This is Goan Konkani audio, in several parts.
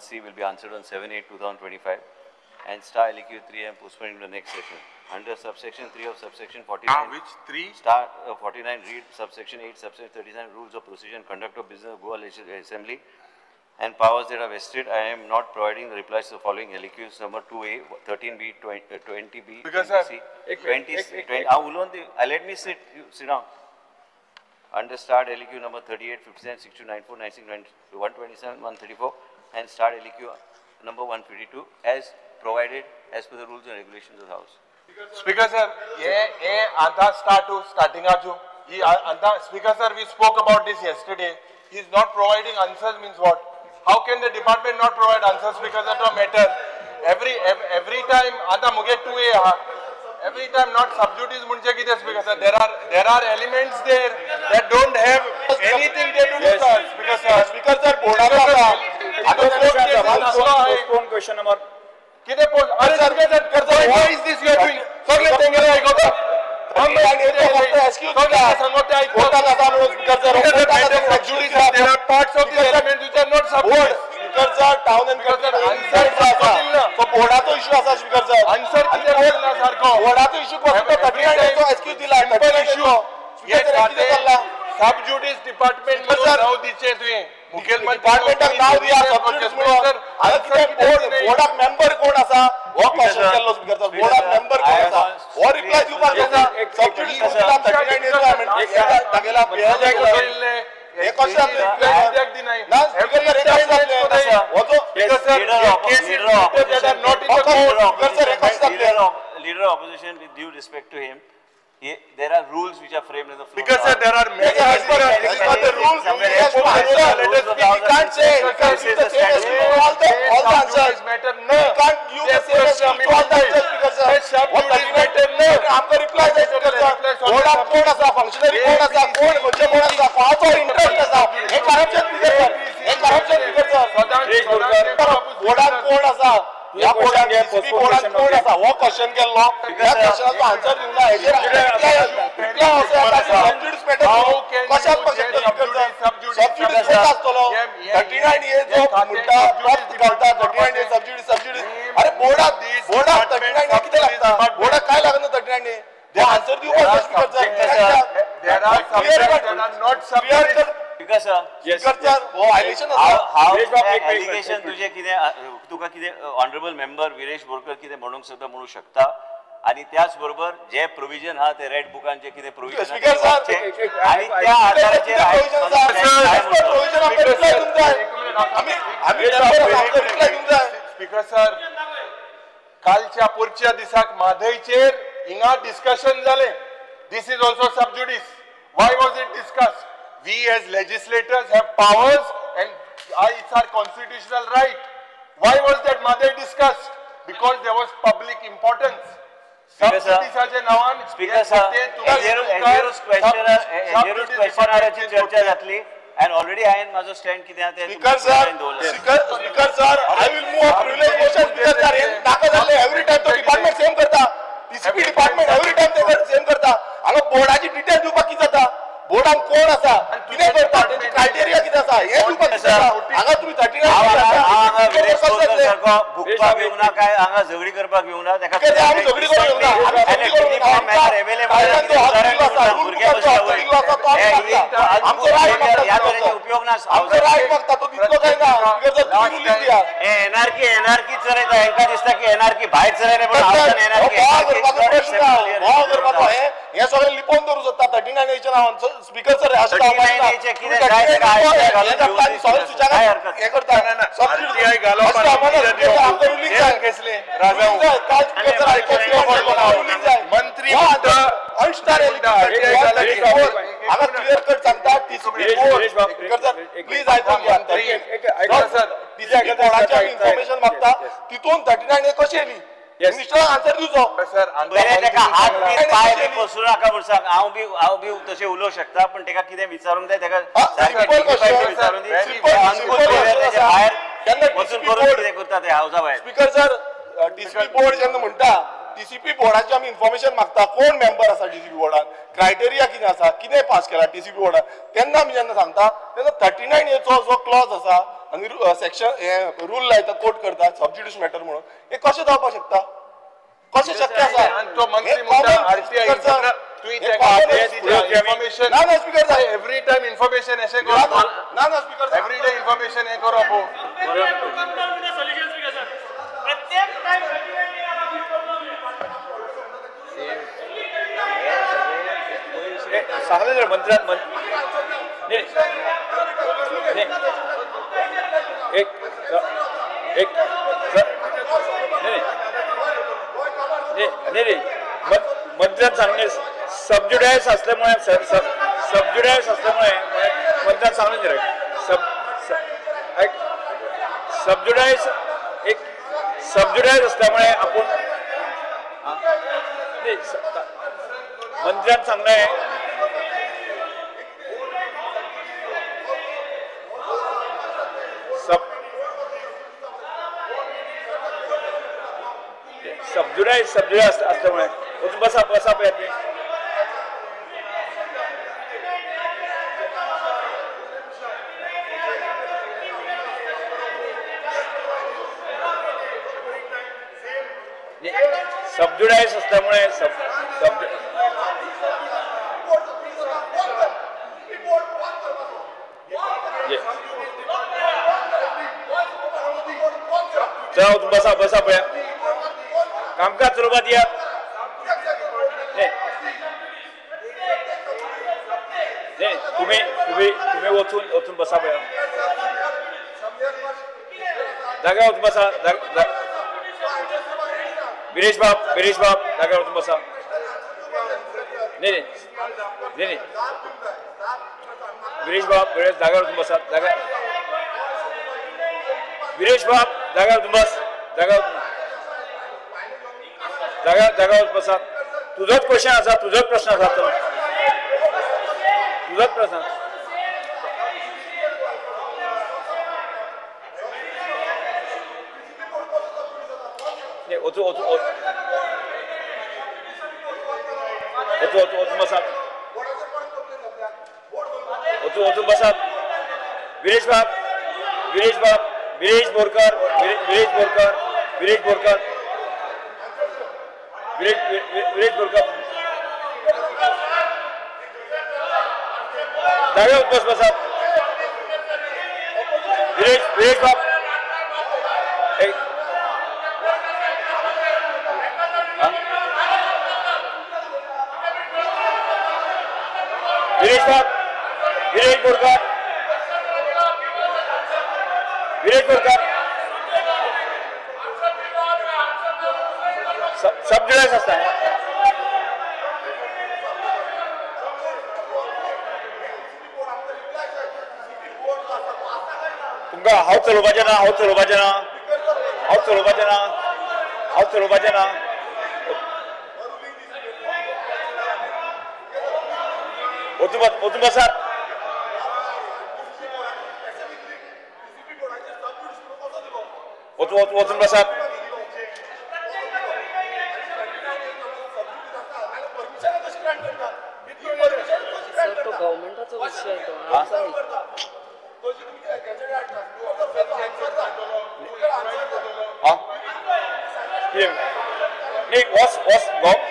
1C will be answered on 7/8/2025 and star LQ 3 I am postponing to the next session. Under subsection 3 of subsection 49, which 3? Star 49 read subsection 8, subsection 37 rules of procedure and conduct of business of Goa Legislative Assembly and powers that are vested, I am not providing the replies to the following LQs number 2A, 13B, 20B, 20C, 20, 20. Let me sit, you sit down. Under starred LQ number 38, 57, 62, 94, 96, 127, 134 and starred LQ number 152 as provided as per the rules and regulations of the House. Speaker sir, ye start to starting aaju. Speaker sir, we spoke about this yesterday. He is not providing answers means what? How can the department not provide answers because that a matter? Every time ata muge 2A ha. Every time not sub judice munche kite speaker sir. There are elements there that don't have anything they do yes. Sir. Speaker sir. Speaker sir, board postpone question number. Kite post? Arey speaker sir, why is this you are doing? Sagle tengele aiko. There are parts of the element which are not sub judice. Speaker sir, town and so बोर्डाचो इश्यू आसा स्पीकर सर. आन्सर कितें ना सारको बोर्डाचो इश्यू कसो तो एक्सक्यूज दिला इश्यू सब जुडिस डिपार्टमेंट नाव दिचें तुवें मुखेलमंत्री डिपार्टमेंटाक नाव दिया सब जुडिस म्हणून. आतां कितें बोर्डाक मेंबर कोण आसा हो क्वेश्चन केल्लो स्पीकर सर. बोर्डाक मेंबर कोण आसा हो रिप्लाय दिवपाक जाय. सब जुडिस दाखयला हे कशें जातलें ना स्पीकर सर हे कशें जातलें Leader of opposition, with due respect to him, there are rules which are framed in the floor. Because sir, there are many. As per the rules, he has to answer. He can't say he can't give the same excuse to all the answers. Matter no. He can't give the same excuse to all the answers because sir, what matter no. आमकां रिप्लाय जाय स्पीकर सर. बोर्डाक कोण आसा, फंक्शनरी कोण आसा, कोण खंयचे कोण आसा, कोणाचो इंटरेस्ट आसा, हे करप्शन स्पीकर सर, हे करप्शन स्पीकर सर. बोर्डाक कोण आसा, ह्या बोर्डाक बोर्डाक कोण आसा हो क्वेश्चन केल्लो, ह्या क्वेश्चनाचो आन्सर दिवंक ना. हेजेर रिप्लाय असो येता सब जुडिस मॅटर कशाक शकता स्पीकर सर. सब जुडिस कोण आसतलो 39 ए जो म्हणटा घालता 39 ए सब जुडिस सब जुडिस. अरे बोर्डाक बोर्डाक 39 ए कितें लागता, बोर्डाक काय लागना 39 ए ते आन्सर दिवपाक speaker sir. There are subjects that are not sub judice. Speaker sir, speaker sir, हो व्हायलेशन आसा. एलिगेशन तुजें कितें तुका कितें ऑनरेबल मेंबर विरेश बोरकर कितें म्हणूंक सोदता म्हणूंक शकता. आनी त्याच बरोबर जे प्रोविजन आहा ते रेड बुकान जे कितें प्रोविजन आनी त्या आधाराचेर स्पीकर सर, कालच्या पुरच्या दिसाक म्हादयचेर हिंगा डिस्कशन जालें. This is also sub judice. Why was it discussed? We as legislators have powers and it's our constitutional right. Why was that Mhadei discussed? Because there was public importance. Speaker sir, क्वेश्चनाराची चर्चा जातली and already हांवें म्हाजो स्टँड कितें आहा तें Speaker sir, Speaker sir, I will move a privilege motion. Speaker sir, हे नाका जाल्लें. एवरी टायम तो डिपार्टमेंट सेम करता, टीसीपी डिपार्टमेंट एवरी टायम ते सेम करता. हांगा बोर्डाची डिटेल दिवपाक कितें जाता, बोर्डान कोण आसा, कितें करता, तेंची क्रायटेरिया कितें आसा हें दिवपाक कितें जाता. हांगा तुमी 39 सारको भुकपाक येवंक ना काय हांगा झगडी करपाक येवंक ना. आमी झगडी करूंक येवंक ना. उपयोग ना, आमचो रायट मागता तो दितलो काय ना. एनआरकी एनआरकी चलयता, हेंकां दिसता की एनआरकी भायर चलयना, पण करपाचो हें सगळें लिपोवन दवरूंक सोदता 39 एच्या नांवान. स्पीकर सर, अशें मंत्री हांगा क्लियर कट सांगता टीसीपी बोर्ड. प्लीज आयकून घ्या. टीसीपी बोर्डाचें आमी इन्फॉर्मेशन मागता, तितून 39 ए कशी येयली मिनिस्टराक आन्सर दिवचो. पयलें तेका हात बी पांय बी पसरू नाका म्हूण सांग. हांव बी तशें उलोवंक शकता, पण तेका कितें विचारूंक जाय तेका विचारून दी. भायर वचून करून कितें करता ते हावजा भायर. स्पीकर सर, टीसीपी बोर्ड जेन्ना म्हणटा, टीसीपी बोर्डाचें आमी इन्फॉर्मेशन मागता, कोण मेंबर आसा टीसीपी बोर्डान, क्रायटेरिया कितें आसा, कितें पास केला टीसीपी बोर्डान, तेन्ना आमी जेन्ना सांगता तेन्ना 39 एचो जो क्लॉज आसा आनी सेक्शन हे रूल लायता, कोर्ट करता सब ज्युडिस मॅटर म्हणून. हे कशें जावपाक शकता? कशें शक्य आसा? तो मंत्री म्हणटा आरटीआय इन्फॉर्मेशन. ना ना स्पीकर साहेब, एवरी टायम इन्फॉर्मेशन अशें करप ना ना स्पीकर साहेब, एवरी डे इन्फॉर्मेशन हें करप. सांगलें रे मंत्र्यान. एक एक नाही मंत्र्यान सांगले सबज्युडायस असल्यामुळे, सबज्युडायस असल्यामुळे मंत्र्यान सांगले रे सबज्युडायस एक सबज्युडायस असल्यामुळे आपण मंत्र्यान सांगले सबज्युडायस सबज्युडायस असल्यामुळे बसा बसा पळय. सबज्युडायस असल्यामुळे चला बसा बसा पळय. कामकाज चलोवपाक दियात. तुम्ही तुम्ही तुम्ही वचून वचून बसा पळय. जाग्यार वचून बसा. विरेश बाब, विरेश बाब जाग्यार वचून बसा. नाही नाही विरेश बाब, विरेश जाग्यार वचून बसा. जाग्यार विरेश बाब जाग्यार वचून बस. जाग्यार जागा जागा बसा. तुझोच क्वेश्चन आसा, तुझोच प्रश्न आसा, तुझोच प्रश्न. वचू वचू वचू वचू वचून बसात. वचून वचून बसात. विरेश बाब, विरेश बाब, विरेश बोरकर, विरेश बोरकर, विरेश बोरकर, विरेश बोरकर जाग्यार बस बसात. विरेश, विरेश बाब एक विरेश बाब, विरेश बोरकर, विरेश बोरकर सबज्युडायस आसता. तुमकां हांव चलोवपाचें ना, हांव चलोवपाचें ना, हांव चलोवपाचें ना, हांव चलोवपाचें ना. वचून वचून बसात. वचून वचून वचून बसात. गव्हर्नमेंटाचो विषय तो.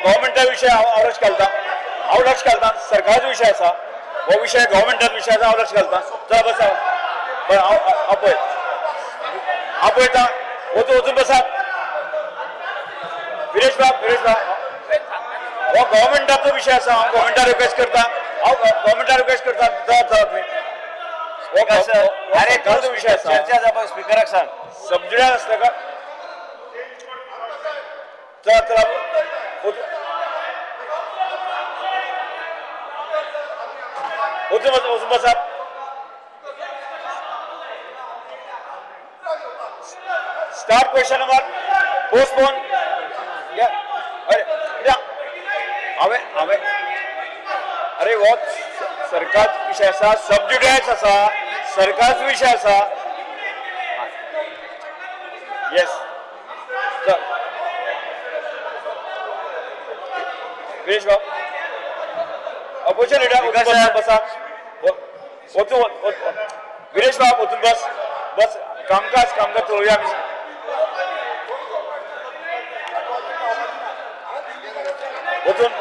गव्हर्नमेंटा विषय हांव लक्ष घालता, हांव लक्ष घालता. सरकाराचो विषय आसा हो विषय, गव्हर्नमेंटाचो विषय आसा, हांव लक्ष घालता. चला बसा. बरें हांव हांव पळय, हांव पळयता. वचून वचून बसात. विरेश बाब, विरेश बाब हो गव्हर्नमेंटाचो विषय आसा. हांव गव्हर्नमेंटा रिक्वेस्ट करता, हांव गव्हर्नमेंटा रिक्वेस्ट करता. चला चला तुमी. अरे सरकाराचो विषय आसा. चर्चा जावपाक स्पिकराक सांग. सबज्युडायस आसता का? चला चला वचून बस, वचून बसात. Start question number postpone. अरे हांवें हांवें अरे हो सरकार विषय आसा, सबज्युडायस आसा, सरकारचो विषय आसा. येस विरेश बाब, अपोजिशन लिडर वचून बसा. वचून विरेश बाब वचून बस. बस कामकाज कामकाज चलोवया. वचून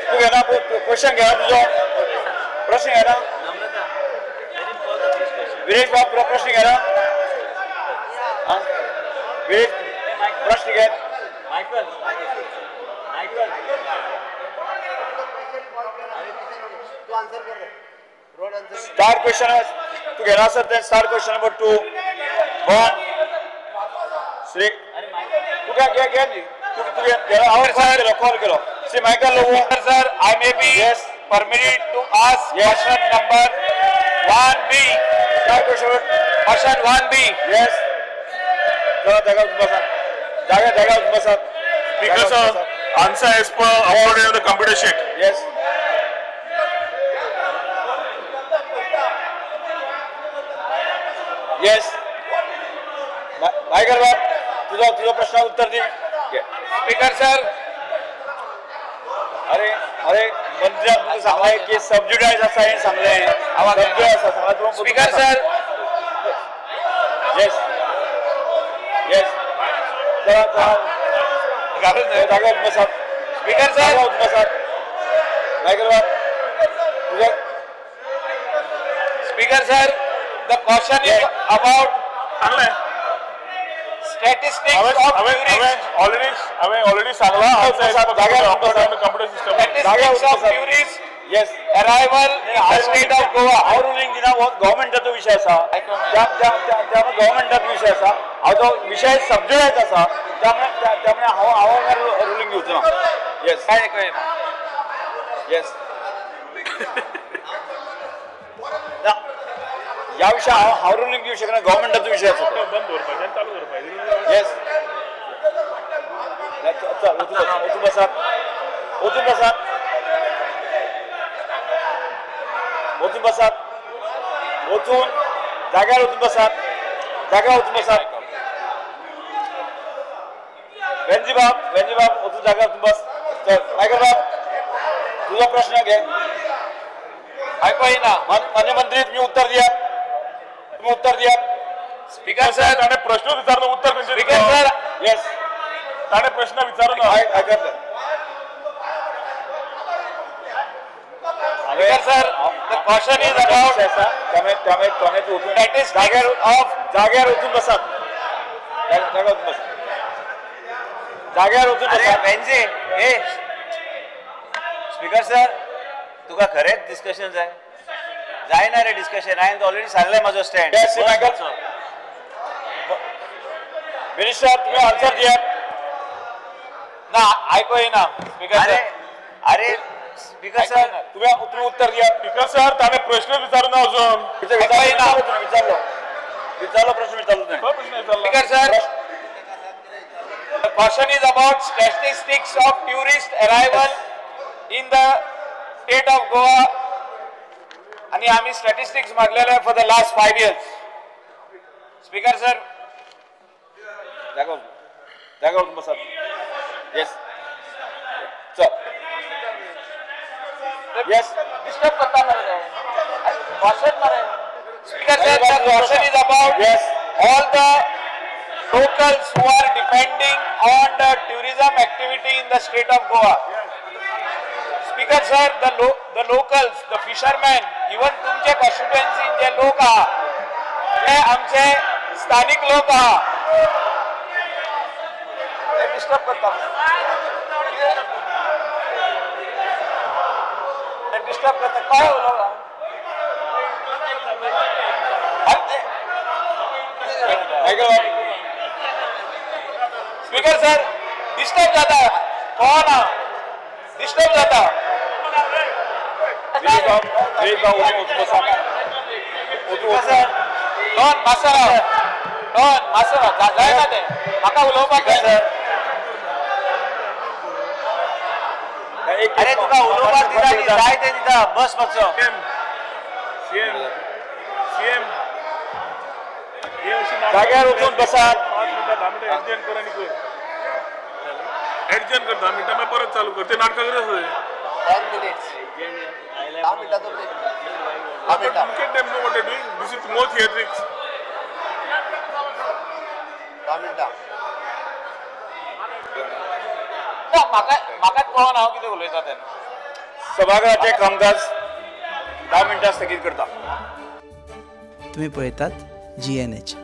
तू घेना क्वेश्चन घेना तुजो प्रश्न घेना विरेश बाब प्रश्न घेना विरेश प्रश्न घे. स्टार क्वेश्चन तू घेना सर ते स्टार क्वेश्चन नंबर 2 1 श्री तू काय घे घे तू तू हांव कॉल केलो Shri Michael Lobo. Sir, I may be permitted to ask question number 1B. Star question question 1B. Yes. चला जागा बसा जागा जागा बसा. Speaker sir, answer as per uploaded on the computer sheet. Yes. Yes. Michael बाब तुझा तुझा प्रश्न उत्तर दी. स्पीकर सर, अरे अरे मंत्र्यान तुका सांगलें की सबज्युडायज आसा हें सांगलें. सबज्युडायज आसा सांगला. Speaker sir. Yes yes. चला चला जागा बसात. स्पीकर सर बसात. मायकल बाब तुझा. Speaker sir, the question is about सांगलें statistics of tourists. Already हांवें ऑलरेडी सांगला. Computer system statistics of tourist yes arrival in the state of Goa. हांव रुलींग दिना हो गव्हर्मेंटाचो विशय आसा. त्यामुळे गव्हर्मेंटाचो विशय आसा. हांव तो विशय सबज्युडायज आसा त्यामुळे त्यामुळे हांव हांव रुलींग घेवचो ना. येस काय कळना. येस ह्या विशया हांव हांव रुलींग दिवं शकना. गव्हर्मेंटाचो विशय आसा. बंद दवरपाचें चालू दवरपाचें. येस. चल वचून बसात वचून बसात वचून बसात वचून जाग्यार वचून बसात जाग्यार वचून बसात. वेंजी बाब वेंजी बाब वचून जाग्यार वचून बस. चल मायकल बाब तुजो प्रश्न घे. आयको येना. मान्य मंत्री तुम्ही उत्तर दियात. तुम्ही उत्तर दियात. स्पीकर सर, ताणें प्रश्न विचारलो उत्तर खंयचें? Speaker sir. येस ताणें प्रश्न विचारू ना. आयकतलें. Speaker sir, the question is about त्यामुळे त्यामुळे त्यामुळे वचून स्टॅटिस्टिक्स ऑफ जाग्यार वचून बसात. जाग्यार वचून बसात. जाग्यार वचून बसात. वेंजी ए स्पीकर सर, तुका खरेंच डिस्कशन जाय जायना रे डिस्कशन. हांवें ऑलरेडी सांगलें म्हाजो स्टँड. मिनिस्टर तुम्ही आन्सर दियात. ना आयको येना. Speaker sir. अरे स्पीकर सर तुम्ही तुम्ही उत्तर दियात. स्पीकर सर, ताणें प्रश्न विचारू ना अजून. विचारलो विचारलो विचारलो प्रश्न विचारलो तुवें. प्रश्न विचारलो. Speaker sir, the question is about statistics of tourist arrival in the state of Goa. आणि आम्ही statistics मागलेले for the last 5 years. Speaker sir. जागा जागा वचून बसात. येस चल. येस डिस्टर्ब करता मरे क्वेश्चन मरे. Speaker sir, the question is about yes all the locals who are depending on the tourism activity in the state of Goa. Speaker sir, the locals, the fishermen, even तुमचे कॉन्स्टिट्युएन्सी जे लोक आहा ते आमचे स्थानिक लोक आहा ते डिस्टर्ब करता ते डिस्टर्ब करता. काय उलोवप? स्पीकर सर, डिस्टर्ब जाता कोण आहा डिस्टर्ब जाता. डॉन मातसो राव डॉन मातसो राव जायना तें म्हाका उलोवपाक जाय. अरे तुका उलोवपाक दिता न्ही जाय तें दिता बस मातसो. सीएम जाग्यार वचून बसात. 5 मिनटां 10 मिनटां एडजर्न कर आनी कर एडजर्न कर 10 मिनटां मागीर परत चालू कर. ते नाटकां करत. 10 minutes. धा मिनटाचो break. धा मिनटां. Look at them know what they're doing. This is more theatrics. धा मिनटां. ना, म्हाका म्हाकाच कळना हांव कितें उलयता तेन्ना. सभागृहाचे कामकाज 10 मिनटां स्थगीत करता. तुम्ही पळयतात GNH.